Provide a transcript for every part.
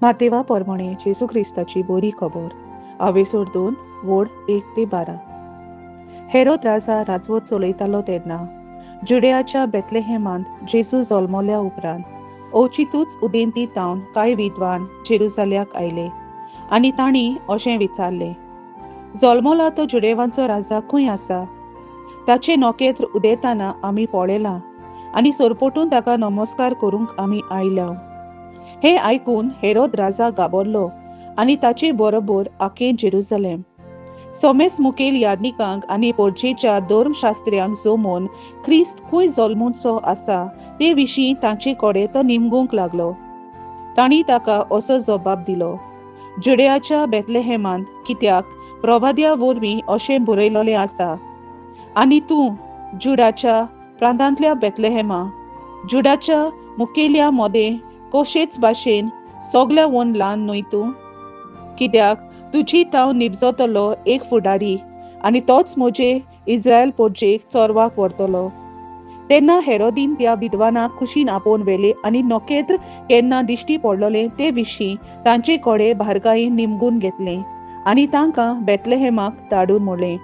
मातेवा पोरमणे जेजू क्रिस्ताची बोरी खबर आवेसोर 2 वोड 1 ते 12. हेरोद राजा राजवट चलयतालो तेन्ना जुडेयाच्या बेथलेहेमांत जेजू जल्मल्या उपरांत अवचितूच उदेंती तावन कांय विद्वान जेरुजाल्याक आयले आनी तांणी अशें विचारलें, जल्मला तो जुडेवांचो राजा खंय आसा? ताचें नखेत्र उदेताना आमी पळयलां आनी सरपटून ताका नमस्कार करूंक आमी आयल्या. हें आयकून हेरोद राजा घाबरलो आनी ताचे बरोबर आखें जेरुजलेम. सोमेस मुखेल यादनिकांक आनी पोरजेच्या धर्मशास्त्र्यांक जमोवन ख्रिस्त खंय जल्मुचो आसा ते विशीं तांचे कडेन तो निमगूंक लागलो. तांणी ताका असो जबाब दिलो, जुडेयाच्या बेथलेहेमांत, कित्याक प्रवाद्या वरवीं अशें बरयलेलें आसा, आनी तूं जुडाच्या प्रांतांतल्या बेथलेहेमा, जुडाच्या मुखेल्या मदें कशेच भाशेन सगल्या वोन ल्हान न्हय तूं, कित्याक तुजी ताव निबजतलो एक फुडारी आनी तोच म्हजे इस्रायल पोरजेक चोरवाक व्हरतलो. तेन्ना हेरोदीन त्या विद्वानाक खुशीन आपोवन व्हेले आनी नखेत्र केन्ना दिश्टी पडलोलें ते विशीं तांचे कडेन बारकायेन निमगून घेतलें आनी तांकां बेथलेहेमाक धाडून म्हणलें,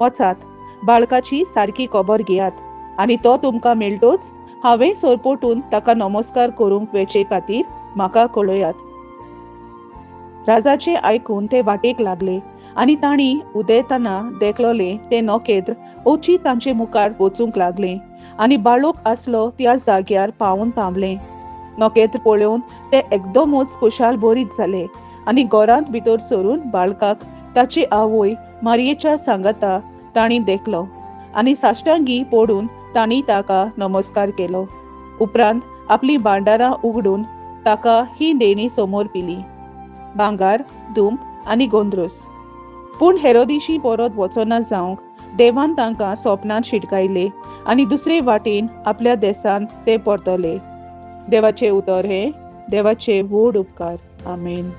वचात, बाळकाची सारकी खबर घेयात आनी तो तुमकां मेळटोच हांवें सरपटून ताका नमस्कार करूंक वेचे खातीर म्हाका कळयात. राजाचे आयकून ते वाटेक लागले आनी तांणी उदेतना देखलोलें तें नखेत्र अवचीत तांचे मुखार वचूंक लागलें आनी बाळोक आसलो त्या जाग्यार पावून थांबलें. नखेत्र पळोवन ते एकदमच खुशाल बरीत जाले आनी घरांत भितर सरून बाळकाक ताची आवय मारयेच्या सांगाता तांणी देखलो आनी साश्टांगी पडून तांणी ताका नमस्कार केलो. उपरांत आपली भांडारां उगडून ताका ही देणी समोर पिली, भांगार, दुंप आनी गोंद्रोस. पूण हेरोदिशी परत वचना जावंक देवान तांकां सोपनांत शिटकायले आनी दुसरे वाटेन आपल्या देशांत ते परतले. देवाचें उतर हें देवाचे व्हड उपकार. आमेन.